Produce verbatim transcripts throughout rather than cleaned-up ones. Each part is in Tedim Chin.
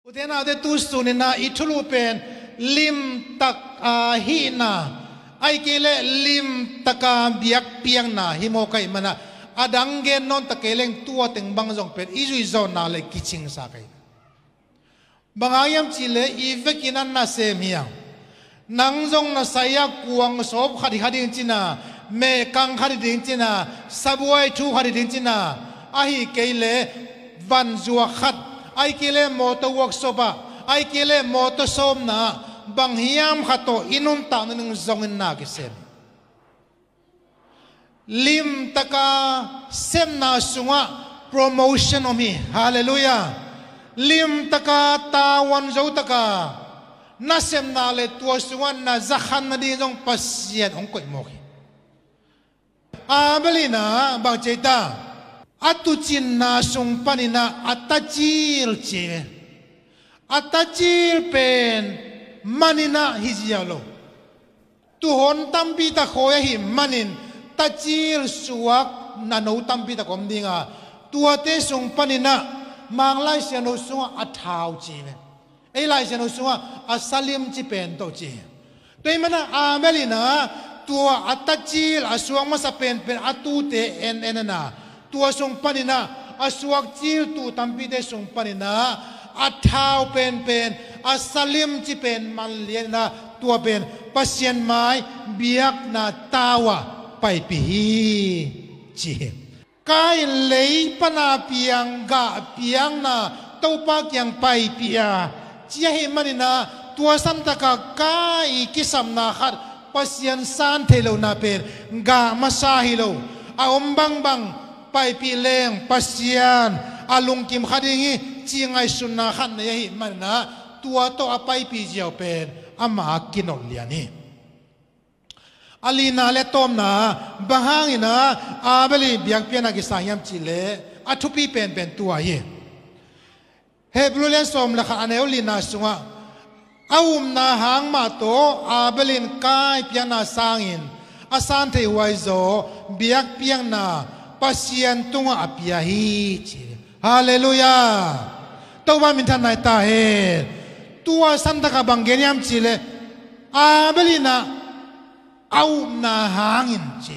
Ute naute, tu suninah i thulu pen limtak a hihna, ahih kei leh limtaka biakpiakna hi mawk ahih manah, a dang gen nawn ta kei leng tua teng bang zong pen i zuih zawhna le kicingsa kei. Bang hang hiam cihleh i vekin a nasem hiam? Nang zong na sai-ah kuang sawp khat hi kha ding cina, mehkang khat hi ding cina, sabuai thu khat hi ding cina, ahih kei leh vanzuak khat, ahih kei leh motor workshop ah, ahih kei leh motor sawmna ah, bang hiam khat tawh i nuntakna ding zongin na kisem. Limtaka sepna sungah promotion om hi. Halleluiah. Limtaka tavuan zotaka nasepna le tua sungah na zakhan nading zong Pasian hong koih mawk hi. Abel inah bang ci ei ta? A tuucinna sung paninah a tacil ci ei ve. A tacil pen maninah hi ziau lo. Tuuhon tampi tak khawi ahih manin tacil suak a no tampi tak om dinga, tuate sung paninah Mang Lai Siangtho sungah a thau ci ei ve. Ei Lai Siangtho sungah a salim ci pen tawh ci. Tua ahih manah Abel inah tua a tacil a suak masa penpen a tuute en en a na, tua sung paninah a suak cil tuu tampite sung paninah a thau penpen, a salim ci pen manlian inah tua pen Pasian mai biakna tau ah paipih hi ci hi. Kain lei pana piang gah piakna Topa kiang paipih a ci ahih maninah tua santaka Kain i kisapna khat Pasian san thei lohna pen gah masa hi lo. A om bangbang paipih leng Pasian a lungkim kha ding hi ci ngaihsutna khat nei ahih maninah tua tawh a paipih ziau pen amah a kinolh lian hi. A lina le tawpna, bang hanginah Abel i biakpiakna kisang hiam cihleh a thupi penpen tua hi. Hebru lian sawm le khat a neu lina sungah a upna hang mah tawh Abel in Kain piakna sangin a san theih huai zaw biakpiakna Pasian tungah a pia hi ci. Halleluiah. Topa minthanna hi ta hen. Tua santaka bang gen hiam cihleh Abel inah a upna hangin ci.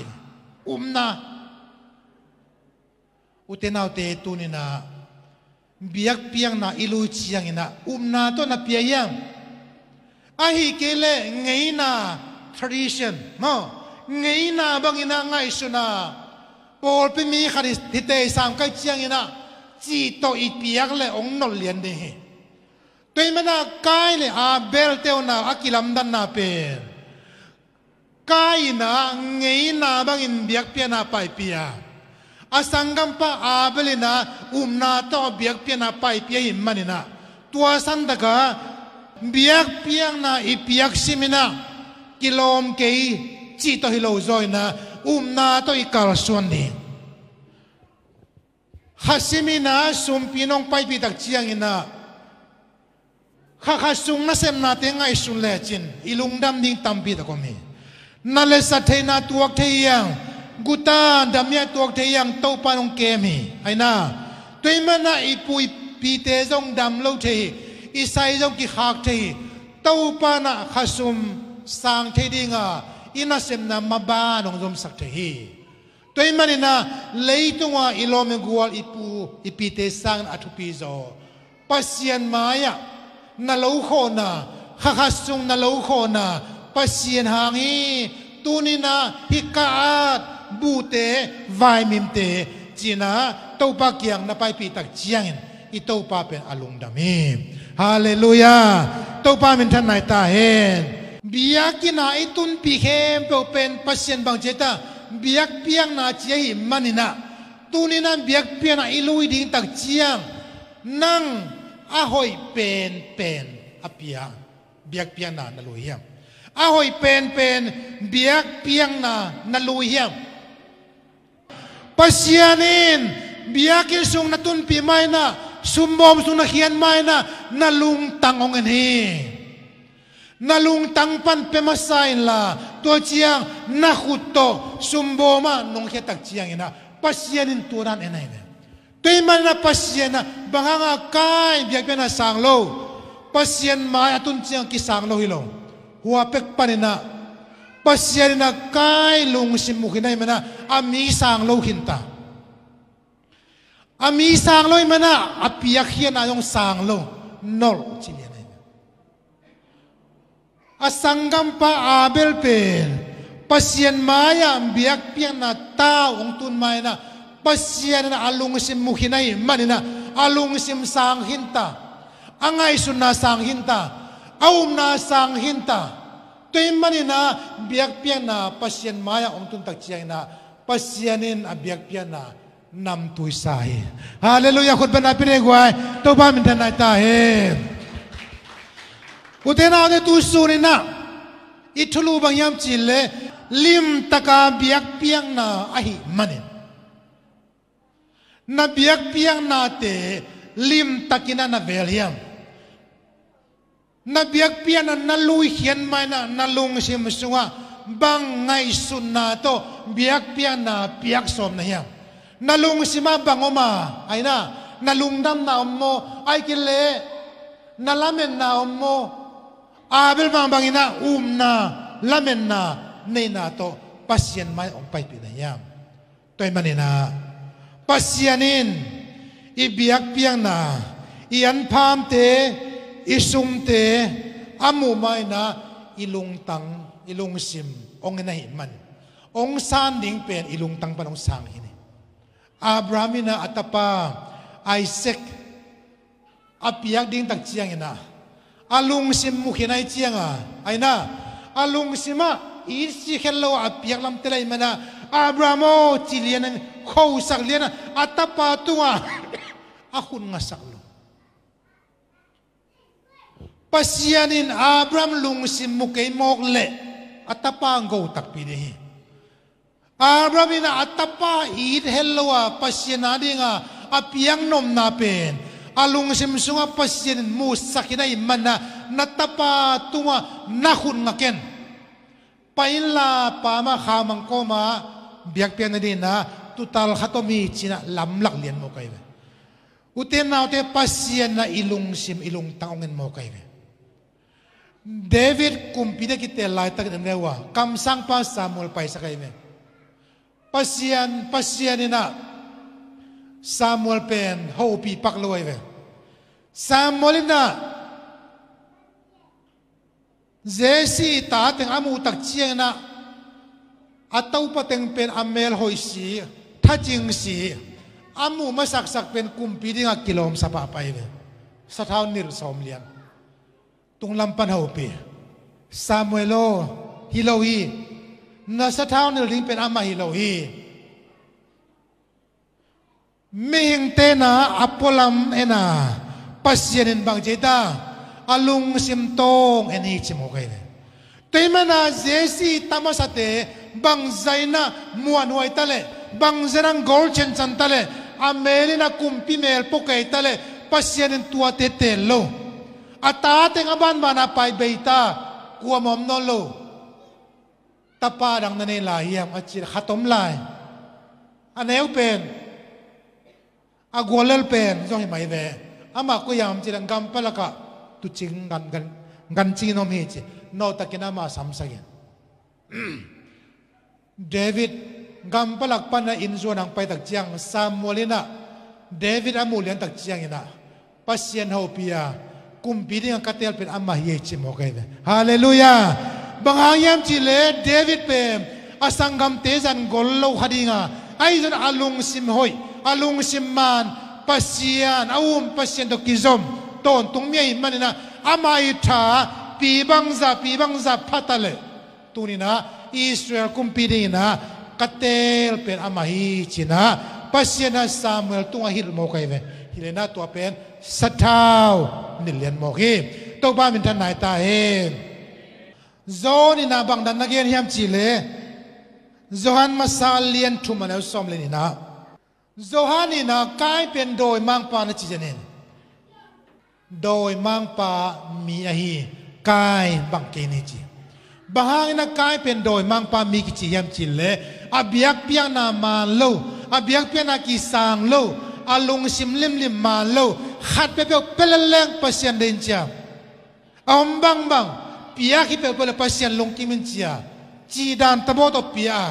Upna. Ute naute, tuninah biakpiakna i lui cianginah upna tawh na pia hiam? Ahih kei leh ngeina, tradition maw, ngeina banginah ngaihsuna pawlpi mi khat hi, hi tei sam kai cianginah cih tawh i piak leh hong nolh lian ding hi. Tua ahih manah Kain le Abel te unau a kilamdanna pen Kain inah ngeina bangin biakpiakna paipih a, a sanggampa Abel inah upna tawh biakpiakna paipih ahih maninah tua santaka biakpiakna i piak siminah kilawm kei cih tawh hi lo zaw inah upna tawh i kalsuan ding. Kha siminah sumpi nong paipih tak cianginah kha kha sung nasepnate ngaihsun lecin i lungdam ding tampi tak om hi. Na letsat theihna tuak thei hiang, guta damia tuak thei hiang, Topa nong kem hi. Aina, tua ahih manah i pu i pite zong dam lo thei hi, i sai zong kikhak thei hi. Topa nah kha sum sang thei dinga i nasepna maban hong zomsak thei hi. Tua ahih maninah leitunga i lawm i gual, i pu i pite sangin a thupi zaw Pasian mai-ah na lo khawhna, kha kha sung na lo khawhna Pasian hang hi. Tuninah hih ka-at, buhte, vaimimte cinah Topa kiang na paipih tak ciangin i Topa pen a lungdam hi. Halleluiah. Topa minthanna hi ta hen. Biakinn ah i tunpih khempeuh pen Pasian bang ci ei ta? Biakpiakna ci ahih maninah tuninah biakpiakna i lui ding tak ciang nang a hoih penpen a pia biakpiakna na lui hiam? A hoih penpen biakpiakna na lui hiam? Pasian in biakinn sung na tunpih mainah, sumbawm sung na khiat mainah na lungtang hong en hi. Na lungtang pan pia masa inla, tua ciang na khut tawh sumbawm ah nong khiat tak cianginah Pasian in tua dan en ahi ve. Tua ahih manin ah Pasian in ah bang hangah Kain biakpiakna sang lo? Pasian mai a tun ciang kisang lo hi lo. Hua pek panin ah Pasian in ah Kain lungsim mu khin ahih manin ah a mi sang lo khin ta. A mi sang lo ahih manin ah a piakkhiatna zong sang lo. Nolh ci lian ahi. A sanggampa Abel pen Pasian mai-ah biakpiakna tau hong tun ma-in ah Pasian in ah a lungsim mu khin ahih manin ah a lungsim sang khin ta. A ngaihsutna sang khin ta. A upna sang khin ta. Tua ahih manin ah biakpiakna Pasian mai-ah hong tun tak ciangin ah Pasian in a biakpiakna namtuisa hi. Halleluiah. Khut beng a pia dih guai. Topa minthanna hi ta hen. Ute naute, tu sun in ah i thulu bang hiam cih leh limtaka biakpiakna ahih manin, na biakpiaknate limtakin ah na vel hiam? Na biakpiakna na luikhiat ma-in ah na lungsim sungah bang ngaihsutna tawh biakpiakna piak sawm na hiam? Na lungsim ah bang om a, ahi na, na lungdamna om maw, ahih kei leh na lametna om maw? Abel bangbangin ah upna, lametna, neihna tawh Pasian mai hong paipih na hiam? Tua ahih manin ah Pasian in i biakpiakna, i anphamte, i sumte a muh ma-in ah i lungtang, i lungsim hong en ahih manin hong san ding pen i lungtang pan hong sang hi ni. Abraham in ah a tapa Isaac a piak ding tak ciangin ah a lungsim mu khin ahih ciangin ah, ahi na, a lungsim ah i it khin lo a piak lamte lai man ah, Abraham aw, ci lian ah, khosak lian ah a tapa tungah a khut ngasak lo. Pasian in Abraham lungsim mu kei mawk leh a tapa go takpi ding hi. Abraham in ah a tapa it het lo a Pasian a dingin a piak nopna pen a lungsim sungah Pasian in musak khin ahih man ah na tapa tungah na khut nga ken. Pai inla, pa mah khaumang kawmah biakpiak nadingin ah tuutal khat om hi ci-in ah lamlak lian mawk ahi ve. Ute naute, Pasian in ah i lungsim, i lungtang hong en mawk ahi ve. David kumpi dingin kiteel laitakin en le uh a, kamsangpa Samuel paisak ahi ve. Pasian, Pasian in ah Samuel pen hopih pak lo ahi ve. Samuel in ah Jesse ta teng a muh tak ciangin ah a topa teng pen a mel hoih si, thacing si, a muh masaksak pen kumpi dingin ah kilawm sa pahpah ahi ve. Sathau nilh sawm lian. Tunglam pan hopih. Samuel aw, hi lo hi. Na sathau nilh ding pen amah hi lo hi. Mihingte in ah a pualam en a, Pasian in bang ci hiam? A lungsim tawh en hi ci mawk ahi ve. Tua ahih man ah Jesse ta masate bangzah in ah muanhuai ta leh, bangzah in ah gol ciancan ta leh, a mel in ah kumpi mel pua kei ta leh Pasian in tuate teel lo. A ta teng a banban ah pai bei ta, kuamah om nawn lo. Tapa dang na nei lai hiam a ci leh khat om lai. A neu pen, a guallel pen zong hi mai ve. Amah koi hiam cih leh gampalak ah tuucing gan, gan, gancing in om hi ci. Nawhtakin amah samsak in. David gampalak pan ah inn zuan hong pai tak ciang Samuel in ah David a muh lian tak ciangin ah Pasian hopih a, kumpi dingin ka teel pen amah hi ei ci mawk ahi ve. Halleluiah. Bang hang hiam cih leh David pen a sanggamte zat gol lo kha ding a, ahi zongin a lungsim hoih, a lungsim man, Pasian, a um Pasian tawh kizom tawntung mi ahih manin ah amah ii tha pi bangzah, pi bangzah pha ta leh, tuni-in ah Israel kumpi dingin ah ka teel pen amah hi ci-in ah Pasian in ah Samuel tungah hilh mawk ahi ve. Hilh in ah tua pen sathau nilh lian mawk hi. Topa minthanna hi ta hen. John in ah bang dan na gen hiam cih leh, Johan masa lian thum, a neu sawm le nih in ah, Johan in ah Kain pen dawimangpa na ci zen in, dawimangpa mi ahi, Kain bang kei ni ci. Bang hangin ah Kain pen dawimangpa mi kici hiam cih leh, a biakpiakna man lo, a biakpiakna kisang lo, A lungsim limlim man lo, khat peuhpeuh peleleng Pasian deih in cia, a om bangbang piak hi peuhpeuh le Pasian lungkim in cia, cih dan tawh pia a,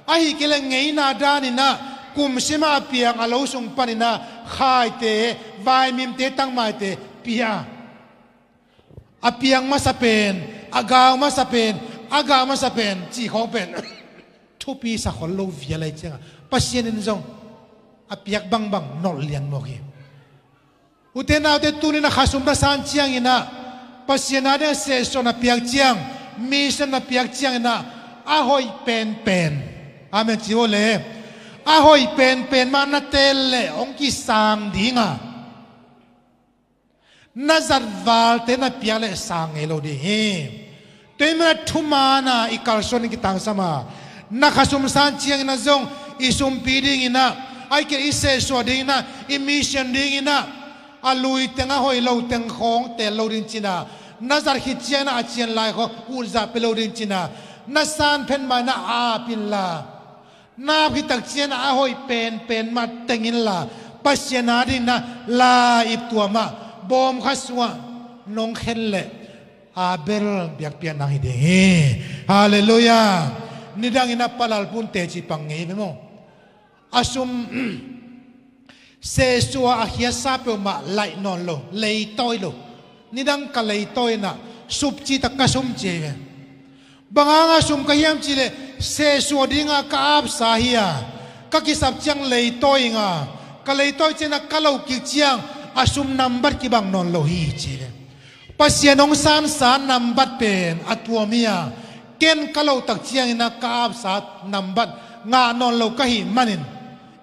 ahih kei leh ngeina danin ah kumsima a piang a lo sung panin ah khaite, vaimimte, tangmaite pia a, a piang masa pen, a gau masa pen, a gah masa pen cih khawng pen thupi sa khol lo vial ahih ciangah Pasian in zong a piak bangbang nolh lian mawk hi. Ute naute, tuni-in ah khasum na san ciangin ah, Pasian ading a sehsuah na piak ciang, mission na piak ciangin ah, a hoih penpen, amen ci uh le, a hoih penpen mah na teel leh hong kisang ding a, na zat valte na piak leh sang ngei lo ding hi. Tua ahih manin ah thuman a i kalsuan in kitangsam a, na khasum san ciangin ah zong i sumpi dingin ah, ahih kei leh i sehsuah dingin ah, i mission dingin ah, a lui teng, a hoih lo teng khawng teel lo ding ci-in ah, na zat khit ciangin ah a cian lai khawng utzah pia lo ding ci-in ah, na san phen ma-in ah ap inla, na ap khit tak ciangin ah a hoih penpen mah teng inla, Pasian adingin ah lai-ip tua mah bawm khat sungah nong khen leh Abel biakpiakna hi ding hi. Halleluiah. Nidangin ah Palalpun teci pang ngei ve maw. A sum sehsuah a khiatsa peuhmah laih nawn lo, leitawi lo. Nidang ka leitawi in ah, sup cih tak ka sum ci hi ve. Bang hanga sum ka hiam cih leh sehsuah dinga ka apsa hi a, ka kisap ciang leitawi ing a, ka leitawi ciangin ah ka lo kik ciang a sum nambat kibang nawn lo hi ci hi ve. Pasian hong sansa nambat pen a tuam hi a, ken ka lo tak ciangin ah ka apsa nambat ngah nawn lo ka hih manin,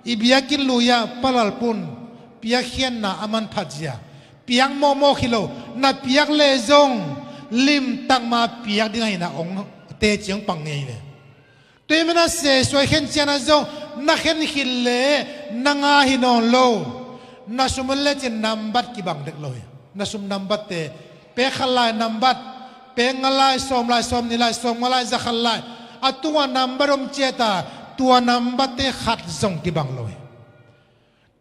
i biakinn lui-ah Palalpun piakkhiatna a manphat zia, piak mawkmawk hi lo, na piak leh zong limtak ma piak ding ahih manin ah hong teci hong pang ngei ve. Tua ahih manin ah sehsuah i khen ciangin ah zong na khen khit leh nang a hi nawn lo, na sum en lecin nambat kibang dek lo hi. Na sum nambatte, pek khat lai nambat, pek nga lai, sawm lai, sawmnih lai, sawmnga lai, za khat lai, a tungah nambat om ciat a, tua nambatte khat zong kibang lo hi.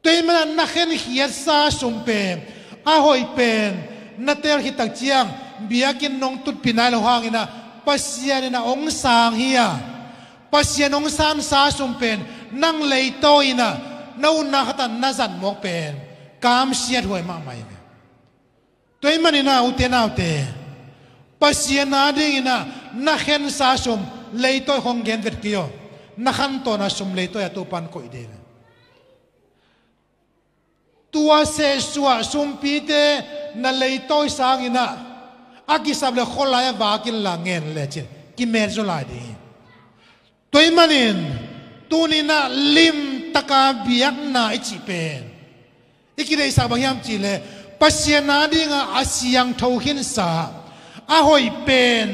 Tua ahih manin ah na khenkhiatsa sum pen, a hoih pen na teel khit tak ciang, biakinn nong tutpih nai loh hangin ah Pasian in ah hong sang hi a, Pasian hong sansa sum pen nang leitawi in ah, na utna khatah na zat mawk pen kamsiathuai mahmah hi ve. Tua ahih manin ah ute naute, Pasian adingin ah na khensa sum leitawi khawng gen vet kei aw. Na khantawn a sum leitawi a Topa'n koih ding hi ve. Tua sehsuah sumpite na leitawi sangin ah a kisap leh khualai ah vak inla, ngen lecin kimet zaw lai ding hi. Tua ahih manin tuni-in ah limtaka biakna i cih pen i kideihsak bang hiam cih leh, Pasian adingin ah a siangtho khinsa, a hoih pen,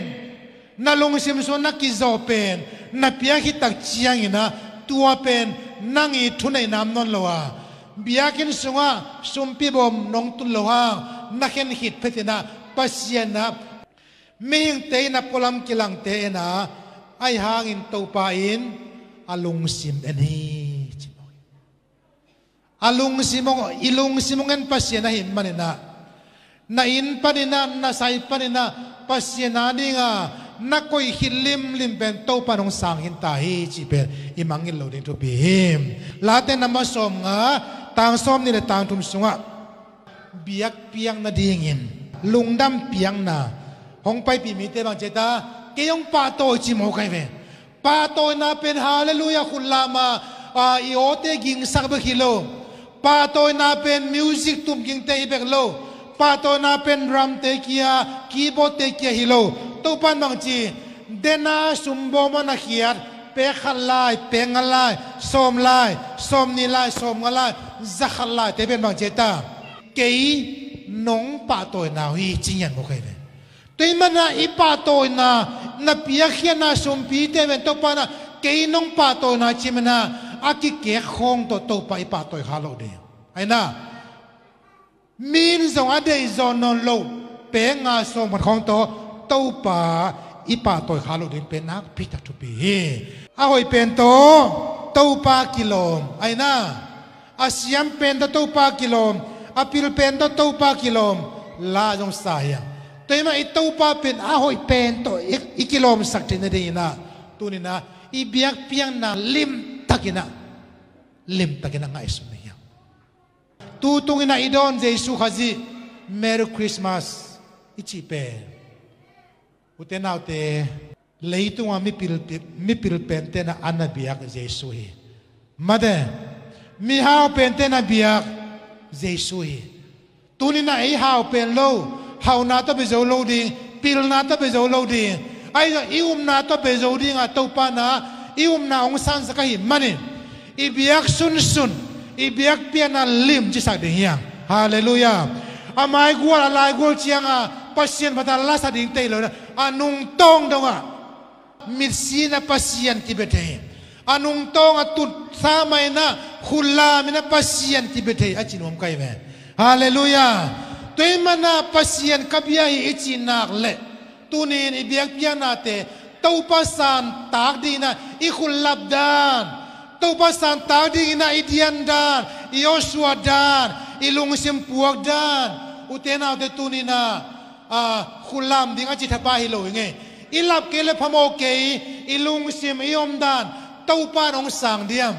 na lungsim sungah na kizawh pen na piak khit tak ciangin ah, tua pen nang i thuneihna om nawn lo a, biakinn sungah sumpi bawm nong tun loh hang na khen khit phetin ah, Pasian in ah mihingte in a pualam kilangte en a, ahih hangin Topa in a lungsim en hi, ci mawk hi. A lungsim hong, i lungsim hong en Pasian ahih manin ah, na inn panin ah, na sai panin ah, Pasian adingin ah na koih khit limlim pen Topa'n hong sang khin ta hi cih pen i mangngilh loh ding thupi hi. Late number sawmnga, tang sawmnih leh tang thum sungah biakpiakna dingin lungdam piakna hong paipih mite bang ci hiam, kei hong pahtawi ci mawk hi ve. Pahtawina pen halleluiah khut lam a, a, i awte gingsak bek hi lo. Pahtawina pen music tum gingte hi bek lo. Pahtawina pen drumte kia, keyboardte kia hi lo. Topa'n bang ci, dena sum bawm a na khiat, pek khat lai, pek nga lai, sawm lai, sawmnih lai, sawmnga lai, za khat laite pen bang ci hiam, kei nong pahtawina uh hi, ci ngiat mawk hi ve. Tua ahih manin ah i pahtawina, na piakkhiatna sumpite pen Topa'n ah kei nong pahtawina ci manin ah, a kikek khawng tawh Topa i pahtawi kha lo ding. Ahih manin ah mi in zong a deih zawh nawn loh pek nga sawm khat khawng tawh Topa i pahtawi kha loh ding pen nakpi tak thupi hi. A hoih pen tawh Topa kilawm, ahih manin ah A siam pen tawh Topa kilawm, a pil pen tawh Topa kilawm la zong sa hi a. Tua hi mah i Topa pen a hoih pen tawh i, i kilawmsak theih nadingin ah, tuni-in ah i biakpiakna limtakin ah, limtakin ah ngaihsun ni hiam? Tu tungin ah i dawn Jesu Khazih, Merry Christmas i cih pen, ute naute, leitunga mipil, mipil pente'n ah a na biak Jesu hi. Mate, mihau pente'n ah biak Jesu hi. Tuni-in ah ei hau pen lo, hauna tawh bia zo lo ding, pilna tawh bia zo lo ding, ahi zong i upna tawh bia zo dingah Topa in ah i upna hong sansak ahih manin, i biak sunsun, i biakpiakna lim cisak ding hi hang. Halleluiah. A maigual, a laigual ciangah Pasian phatna lasak ding tei lo-in ah, a nungtawng dongah mitsi-in ah Pasian kibia thei hi. A nungtawng a tutsa mah-in ah, khutlam-in ah Pasian kibia thei a ci nuam ka hi ve. Halleluiah. Tua ahih manin ah Pasian ka bia hi i cih nak leh, tuni-in i biakpiaknate Topa santak dingin ah i khutlap dan, Topa santak dingin ah i dian dan, i awsuah dan, i lungsim puak dan, ute naute, tuni-in ah, a, khutlam ding a ci thapa hi lo hi ing ei. I lap kei leh phamawh kei, i lungsim, i omdan Topa in hong sang diam?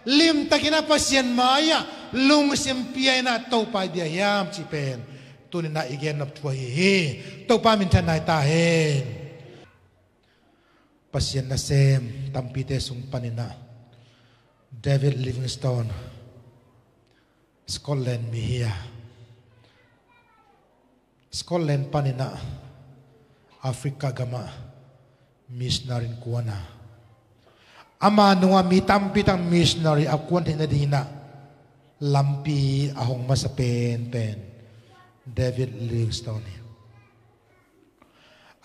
Limtakin ah Pasian mai-ah lungsim pia-in ah Topa i bia hiam cih pen tuni-in ah i gennop thu ahi hi. Topa minthanna hi ta hen. Pasian nasem tampite sung panin ah David Livingstone, Scotland mi hi a, Scotland panin ah Africa gamah missionary in kuan a, ama nungah mi tampi tak missionary a kuan theih nadingin ah lampi a hong masa penpen David Livingstone hi.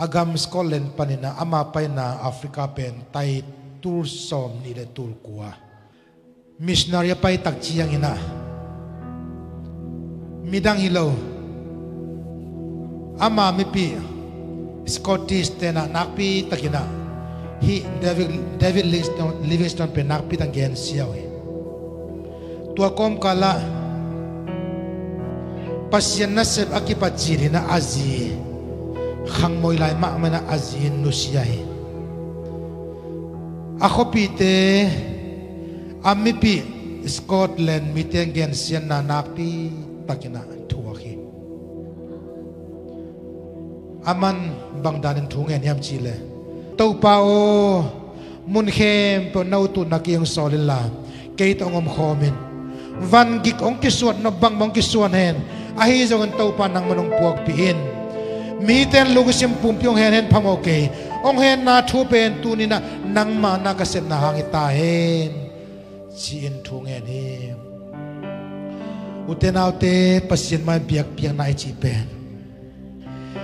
A gam Scotland panin ah ama paina Africa pen tai tul sawmnih le tul kua. Missionary a pai tak ciangin ah midang hi lo, ama mipih Scottish te'n ah nakpi takin ah hih David, David Livingstone, Livingstone pen nakpi tak gensia uh hi. Tua kawmkal ah Pasian nasep a kipat cih in ah a zi, khangmoi lai mahmah in ah a zi in nusia hi. A khuapihte, a mipih Scotland mite gensiatna nakpi takin ah thuak hi. Aman bang danin thu ngen hiam cih leh, Topa aw, mun khempeuh na ut utna kei hong sawl inla, kei tawh hong omkhawm in. Van gik hong kisuan nop bangbang hong kisuan hen, ahi zongin Topa nangman hong puakpih in. Mite'n lungsim pumpi hong hen hen phamawh kei, hong henna thu pen tuni-in ah nangma na ka sepna hang hi ta hen, ci-in thu ngen hi. Ute naute, Pasian mai biakpiakna i cih pen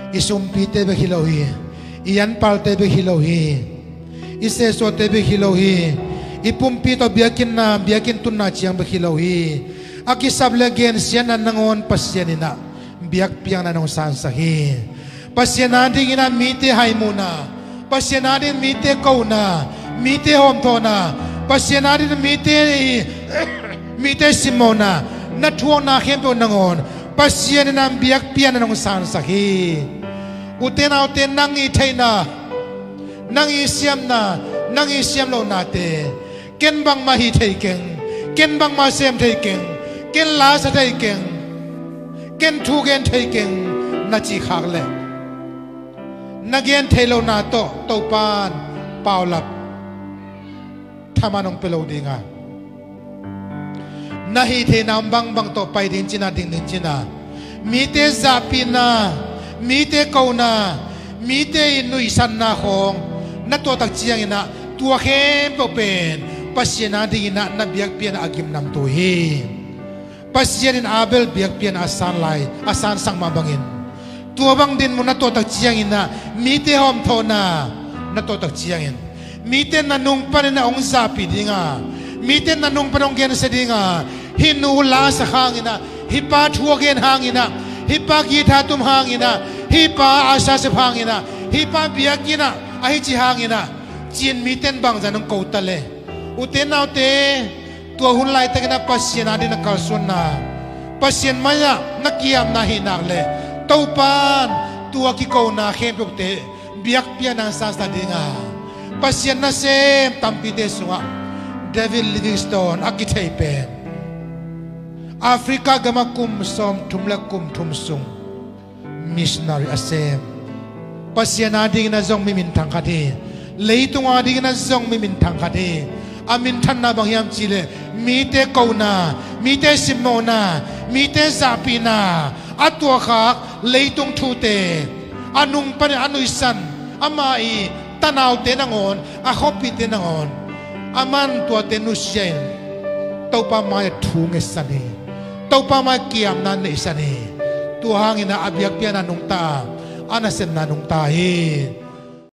i sumpite bek hi lo hi. I anpalte bek hi lo hi. I sesuahte bek hi lo hi. I pumpi tawh biakinnna, biakinn tunna ciang bek hi lo hi. A kisap le gensiatna nangawn Pasian in ah biakpiakna in hong sansak hi. Pasian a dingin ah mite haimuhna, Pasian a dingin mite kohna, mite hawmthawhna, Pasian a dingin mite i, mite simmawhna, na thuakna khempeuh nangawn Pasian in ah biakpiakna in hong sansak hi. Ute naute, nang i theihna, nang i siamna, nang i siam lohnate, ken bangmah hih thei keng, ken bangmah sem thei keng, ken la sa thei keng, ken thu gen thei keng, na cih khak leh, na gen theih lohna tawh Topa'n paulap thaman hong pia lo ding a, na hih theihna om bangbang tawh pai ding cin a, ding ding cin a, mite zahpihna, mite kohna, mite i nuihsanna khawng na tuah tak ciangin ah, tua khempeuh pen Pasian a dingin ah na biakpiakna a gimnamto hi. Pasian in Abel biakpiakna a san lai, a sansak mah bangin, tua bang dinmun na tuah tak ciangin ah, mite hawmthawhna na tuah tak ciangin, mite na nung panin ah hong zahpih ding a, mite na nung panin hong gensia ding a, hih nu la sa hangin ah, hih pa thu a gen hangin ah, hih pa guitar tum hangin ah, hih pa a sa sep hangin ah, hih pa biakinn ah a hih ci hangin ah, ci-in mite'n bangzah in hong ko ta leh, ute naute, Tua hun laitakin a Pasian adingin na kalsuanna, Pasian mai-ah na kiamna ahih nak leh, Topa'n tua kikona khempeuhte biakpiakna hong sangsak ding a, Pasian nasem tampite sungah David Livingstone a kithei pen, Africa gamah kum sawmthum le kum thum sung missionary a sem. Pasian adingin a zong mi minthang khat hi. Leitung adingin a zong mi minthang khat hi. A minthanna bang hiam cih leh, mite kona, mite simmawhna, mite zahpihna, a tuahkhak leitung thute, a nung panin a nuihsan, ama i tanaute nangawn, a khuapihte nangawn, aman tuate nusia in Topa mai-ah thu ngetsan hi. Topa mai-ah kiamna neihsan hi. Tua hangin a biakpiakna nungta, a nasepna nungta hi.